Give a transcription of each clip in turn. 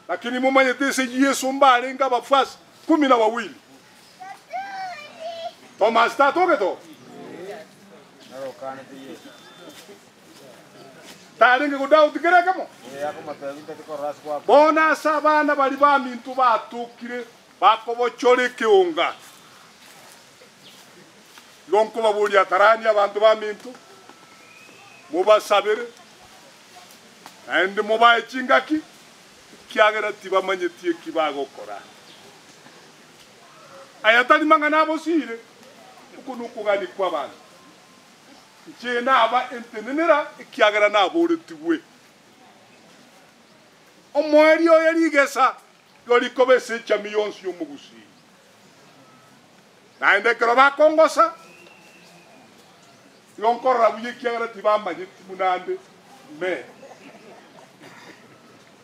Lakini momanyete ase Yeso mbarenge abafuasi kumi na wawili. Tomasi tatogete oo? Tarenge go doubt kera ekemo? Bono ase abana baria baminto batokire bakobochora ekeonga, igo nkobaboria tarani abanto baminto, mobasabere, naende mobae chingaki, ekiagera tibamanyeti eki bagokora. Aya tari mang'ana abosiire, oko nokogania kw'abanto. Inche naba entenenera, ekiagera naboretigwe. Omoerio oye rigesa igo rikoba ase echami yonsi y'omogusii. Naende ekero bakongosa, igo nkorora buya ekiagera tibamanyeti buna ande ime.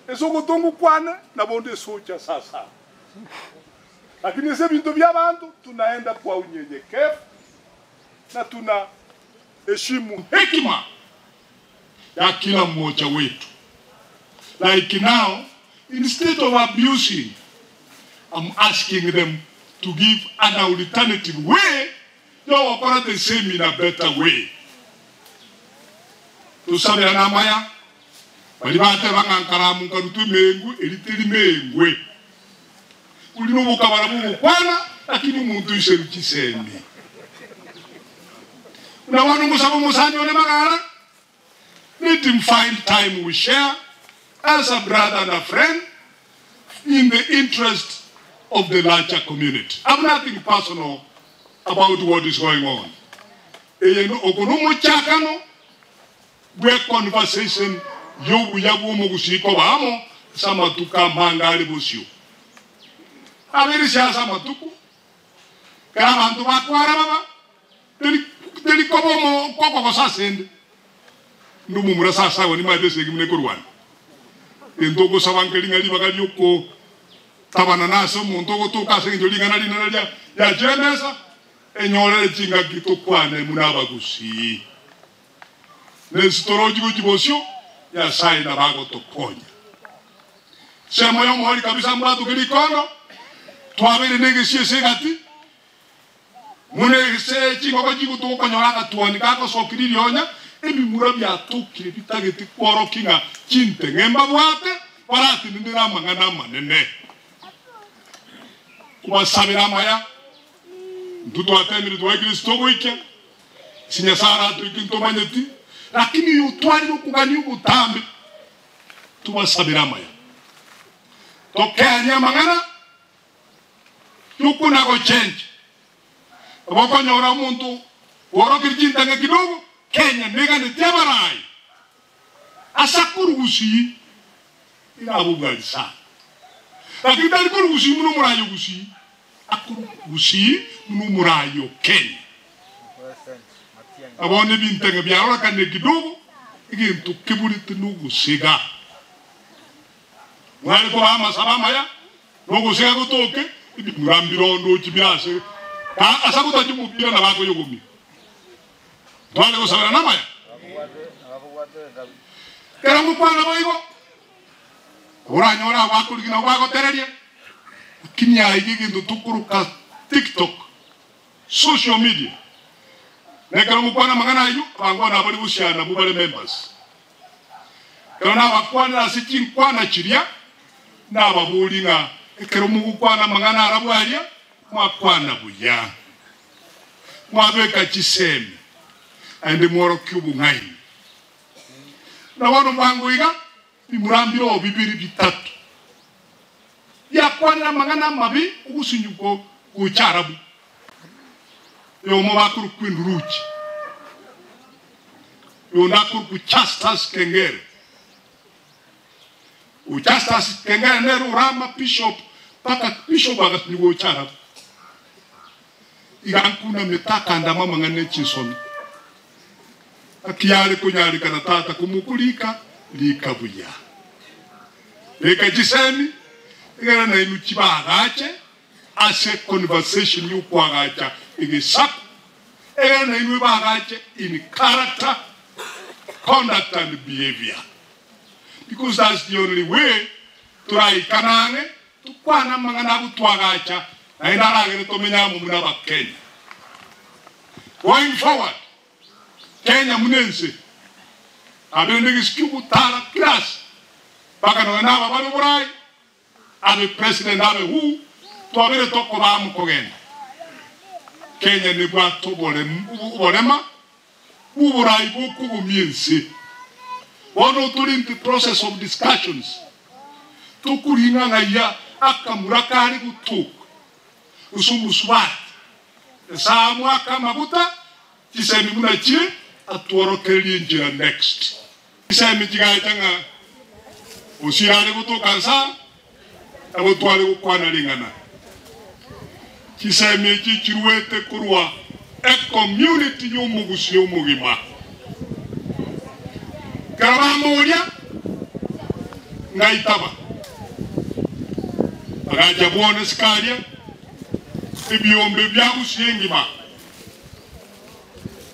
Ase ogotongu kwane nabo onde esoche ase asabo. Lakini ase ebinto bi'abanto tunaenda kwa unyenyekevu na tuna heshimu hekima ya kila mmoja wetu like now instead of abusing am asking them to give an alternative way yogokora the same in a better way tosaberane amaya baria bateba ng'a nkaramu nkarutwa emengwe eri teri mengwe bori nobokabara bogokwana lakini omonto oiseru chisemi buna bono ngosaba omosani one magara Let him find time we share as a brother and a friend in the interest of the larger community. I've nothing personal about what is going on. Eye oko nomochakano bwe conversation yobuya bw'omogusii koba amo ase amatuko amange are bosio. Abeire ase amatuko Ekero abanto bakwara baba, teri teri koba omo kokogosa asende. Inde omomura ase ase agwo nimaete esegi buna ekorwana. Gento ogosaba nkeri ng'a ribaga riokotabana nase omonto ogotoka ase eng'encho ring'ana rinene ria riachire emesa, enyorere chingaki tokwane buna abagusii. Nense torochi gochia bosio, Nyasae nabo agotokonya. Ensemo y'omohori kabisa mbwatoke rikondo, twabeire negesio ase egati, buna ase chingoko chigotuga okonyora agatwani gagosokia ririonya, ebimura biatokire bitagete kworokia ng'a chinteng'e mbabwate baratenenere amang'ana amanene. Kobasabera amaya, intwe twatemire twaikire ase togoikia, Ase Nyasae aratoike ntomanyeti, lakini oyo otwarire okogania ogotambe, tobasabere amaya. Tokeanie amang'ana y'okona-gochencha. Nabo okonyora omonto bworokire chintang'e kidogo, Kenya neganeti abarai ase akorugusia iga abobwari sana. Lakini tari korugusia buna omorai o Gusii, akorugusia buna omorai o Kenya. Na bono ebintang'e biarorekanire kidogo, egento keborete nogosega. Mware koba amasabo amaya, na ogosega gotoke, ebimura mbirondochi bire ase ase agotacha omopira na bakoyogomia. Tware gosaberana amaya. Ekero ngokwana boigo, oranyore abwo bakorigia nabo bagotereria, lakini aiga egento tokoroka tiktok, social media, na ekero ngokwana amang'ana ayio, abangwana abare gosiana nabwo bare members. Ekero nabakwanera ase chinkwana chiria, nababoria ng'a ekero mogokwana amang'ana arabwo aria, mwakwana buya. Mwabeka chisemi, naende mworokia obong'aini. Na bono bwango iga bimurambire oo bibere bitato, biakwanire amang'ana amabe ogosunyugwa gocha arabwo. Oyomo bakorokwa Enduruchi, oyonde akorokwa Justus Kengere. Oyo Justus Kengere nere orama bishop mpaka bishop agasunyugwa gocha arabwo. Iga nkunamete akandama amang'ana e chinsoni. Naki yare konyarekana tata komokorika rika buya. Beka chisemi, egere nainwe chibaagache ase conversation yokoagacha egesaku, egere nainwe baagache in character, conduct and behavior. Because that's the only way. Toraikane ang'e, tokwane amang'ana agotwagacha, naende aragere tomenye amo buna Abakenya. Going forward, Kenya buna ense, abe negesio ki'ogotara kera ase, mpaka nonya naba bare oborai, abe president abe who, twabere tokoba amo kogenda. Kenya nebwate oborema bw'oborai bw'okogomia ense. Bono tore in the process of discussions, tokoringa ng'ai akamura kare gotoka gose omosubati. Nyasae amoake amaguta, chisemi buna chire, atworokererie enchera next. Chisemi chigacha ng'a Hosea are gotoka nsa, nabo tware gokwana ring'ana. Chisemi echi chiruete korwa ecommunity y'omogusii omogima. Ekero bamoria, ngaitaba. Bagacha bwone sikaria ebiombe bia Gusii engima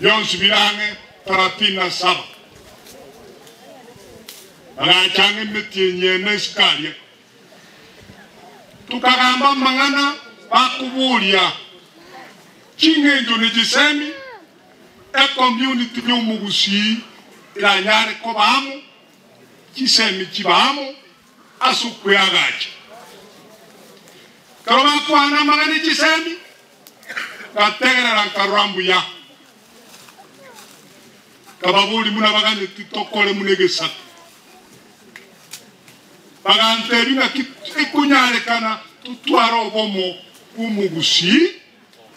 bionsi bire ang'e thelathini na saba. Bagacha ang'e emetienyi ene isiko aria, tokagamba amang'ana bakoboria ching'encho ne chisemi ecommunity y'omogusii eranyare koba amo, chisemi chibe amo ase okweagacha. Ekero bakwana amang'ana e chisemi, ngategerera nkarora mbuya. Nkababoria buna baganeti tokore buna egesaku. Bagantebia ng'aki ekonyarekana totware obomo bw'omogusii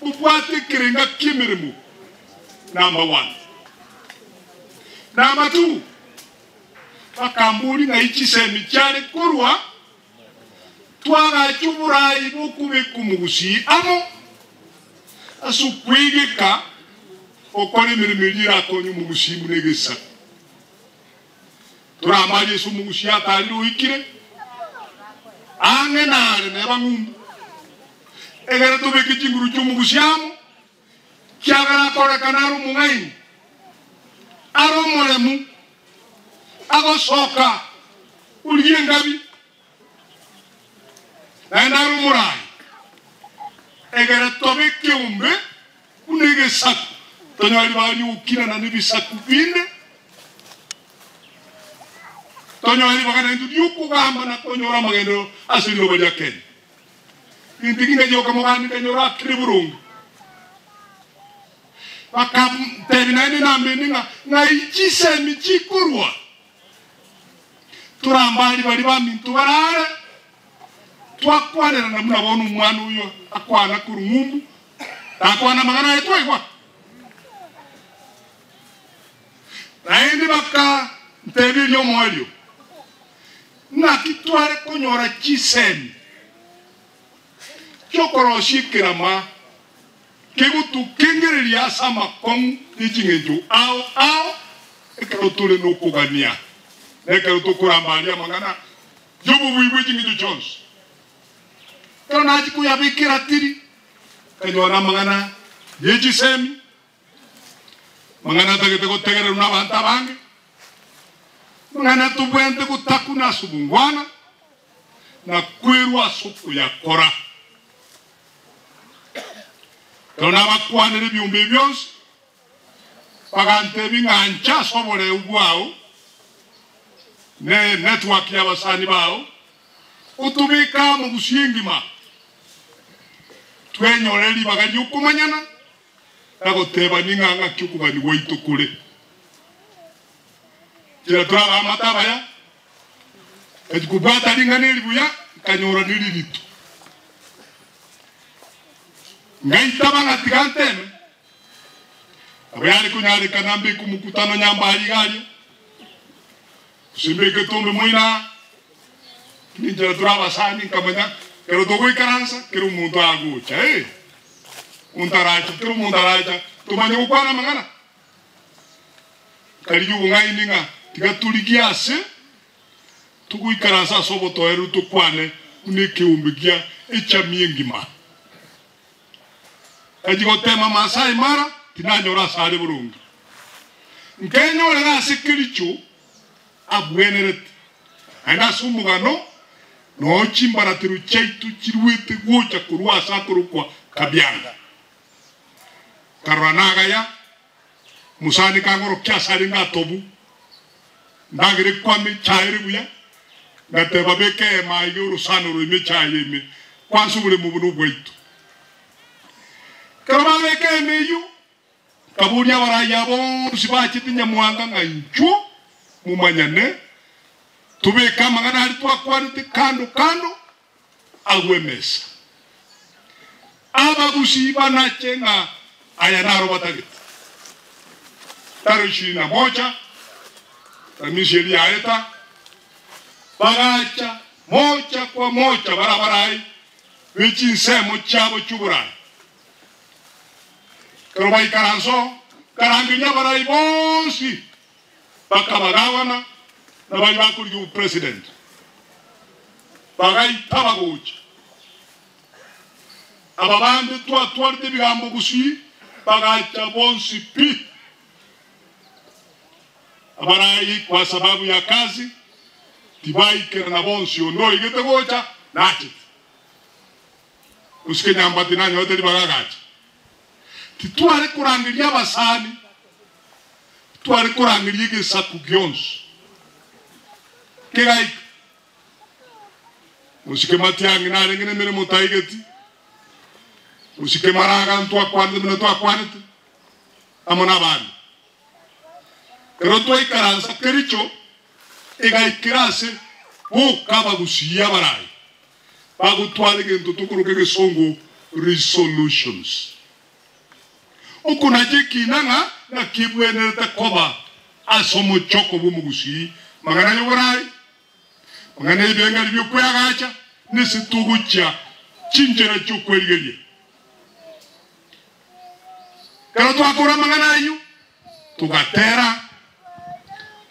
bobwate ekerenga ki'emeremo number one. Number two, bakamboria ng'ai chisemi chiare korwa twagacha oborai bw'okobeka omogusii amo ase okwegeka gokora emeremo eria erakonye omogusii buna egesaku. Torambarie ase omogusii atarire oikire ang'e nare neba ng'umbu, egere tobeke chinguru chi'omogusii amo, kiagera akorekana are omong'aini, are omoremu, agosoka origie engabi, naende are omoraai, egere tobe ekeombe buna egesaku, tonyore ribaga ri'ogokinana nebisaku binde, tonyore ribaga naintwe ri'okogamba na konyora amagenderero ase riroba ria Kenya. Intwe ginkayoka mogani nkanyora akire boronge. Bakamtebia naende nambende ng'a ng'ai chisemi chikorwa? Torambari baria baminto barare, twakwanerana buna bono omwana oyo akwana korwa ng'umbu, takwana amang'ana aye twaigwa. Naende bakantebia eriomoerio, Naki tware konyora chisemi chi'okorosia ekerama kegotokengereria ase amakong'u ne ching'encho ao ao ekero tore nokogania, na ekero tokorambaria amang'ana y'obobui bwe ching'encho chionsi. Ekero nachia koyabeka eratiri, nkanyora amang'ana ye chisemi, amang'ana atagete gotegererwa nabanto abange, amang'ana tobwenerete gotakuna ase obongwana na kwerwa ase okoyakora. Ekero nabakwanire ebiombe ebi bionsi, bagantebia ng'a ancha ase oboreu bwao ne network y'abasani bao, otobeke amo gusii engima, twenyore ribaga ri'okomanyana na gotebania ng'a ng'aki okogania gwaito kore. Kera tore abaamate abaya, Ngachia kobwata ring'ana eri buya, nkanyora neririto. Ngaitaba ng'a tiga nteme, nabo yare konyarekana mbeke omokutano nyambari iga aria, gose mbeke etombe moino aa, lakini inchera tore abasani nkamanya ekero togoikaransa kera omonto agocha eh, omonto arache, kera omonto aracha tomanye gokwana amang'ana. Nkarigia obong'aini ng'a tiga torigie ase togoikaransa ase obotoereru tokwane buna ekeombe gia echamia engima. Ngachia gotema Maasai Mara, tinanyora ase are boronge. Nkenyorera ase Kericho abwenerete, naende ase omogano. Noo chimbaratero chiaito chiruete gocha korwa ase akorokwa Kabianga. Nkarora nagaya, mosani kang'orokia ase arenge atobu, ndagera ekwame echaye ere buya, ngateba beka eema aiga orosana oroime echaye ime, kwansa oboremo obo nobwaito. Ekero babeka eema eyio, nkaboria abarai aba bonsi bachete nyamwanga ng'a inchuo momanyane, tobeke amang'ana aria twakwanete kando kando agwo emesa. Abagusii banache ng'a aya naro batagete. Tarehe ishirini na moja Aramisi eria yaeta, bagacha mocha kwa mocha bare abarai be chinsemo chiabo chi'oborai. Ekero baikaransa oo, nkarangeria abarai bonsi bakaba gavana na baria bakorigia obopresident, bagaita bagocha. Aba bande twatwarete ebigambo gusii bagacha bonsi pi. Abarai kwa sababu ya kazi tibaikerana bonsi onde oigete gocha nachete. Gose kenyambati nanyorete ribaga agacha. Titware korangeria abasani, tware korangeria egesaku gionsi kegaika. Mosike matiang'i narenge nemeremo taigeti, mosike maraga ntwakwanete buna twakwanete amo nabande. Ekero twaikaransa Kericho egaikera ase boka abagusii abarai bagotwara egento tokoroka egesongo resolutions. Okonacha ekiina ng'a naki ebwenerete koba ase omochoko bw'omogusii mang'ana y'oborai, mang'ana y'ebengari bi'okweagacha, na ase togochia chinchera chi'okwerigeria. Ekero twakora amang'ana ayio, togatera,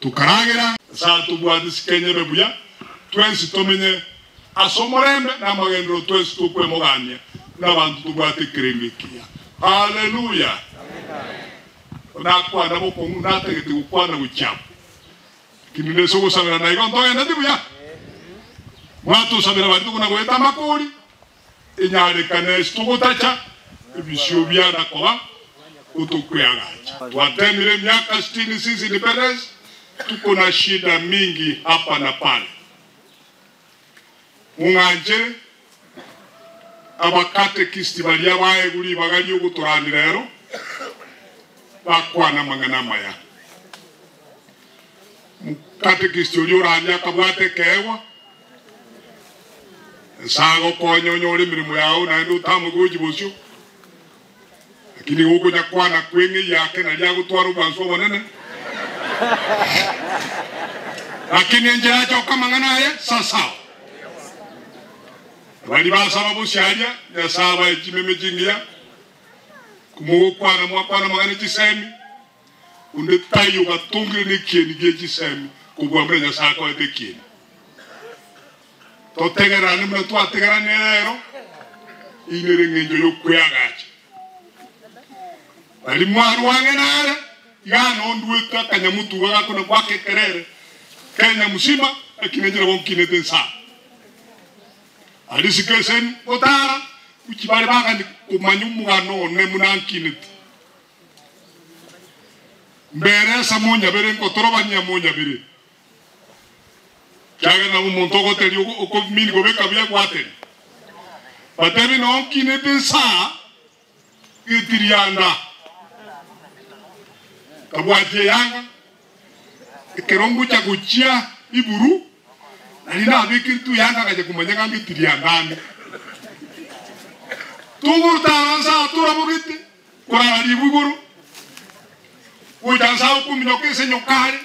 tokaragera. Nyasae atobwate isiko enyebe buya, twensi tomenye ase omorembe na amagenderero twensi tokwemogania buna abanto tobwate ekerengo ekiya. Haleluya! Nakwana bokong'u natagete gokwana gochia abwo, lakini nese ogosabera na igo ntogendeti buya. Mwatosabera baria tokona goeta amakori. Enyarekane ase togotacha ebisio biana koba gotokweagacha. Twatemire emiaka sitini since independence, tuko na shida mingi hapa na pale. Mong'anchere abakatekisti baria baegwe ribaga riogotorania rero bakwane amang'ana amaya. Mokatekisti oria oranie akabwate ekeegwa. Nyasae agokonye onyore emeremo yao naende otamoke gochia bosio, lakini igo okonya kwana kweng'ei yake nario agotwara obwansu obonene. Lakini enchera achoka amang'ana aye sasawa. Baria basaba bosio aria, Nyasae abae chimeme chingiya, komogokwana mwakwana amang'ana e chisemi, Onde taiyo ogatongire nekieni gie chisemi kobua buna Nyasae akoete ekieni. Totegererane buna twategeranire rero, eyio nere engencho y'okweagacha. Nari mwarwa ang'e nare, iga nonduete akanyamutuga gakona goaka ekerere Kenya mzima, lakini enchera bonkinete nsaa. Aria isiko eseni gotara, gochia bare bagani komanya omogano one buna nkinete. Mbere ase monyabere ngotorobania monyabere, ekiagera nabo omonto ogoteria okomini kobeka buya gwateria. Batebi noo nkinete nsaa getirianda, nkabwatia eyanga, ekero ngocha gochia iburu, nari nabekeretwe eyanga ngacha komanya ng'a ngetirianda ande. Togotara nsaa torabogete. Korara ribu igoro, gocha nse agokominyoka ase enyoka are.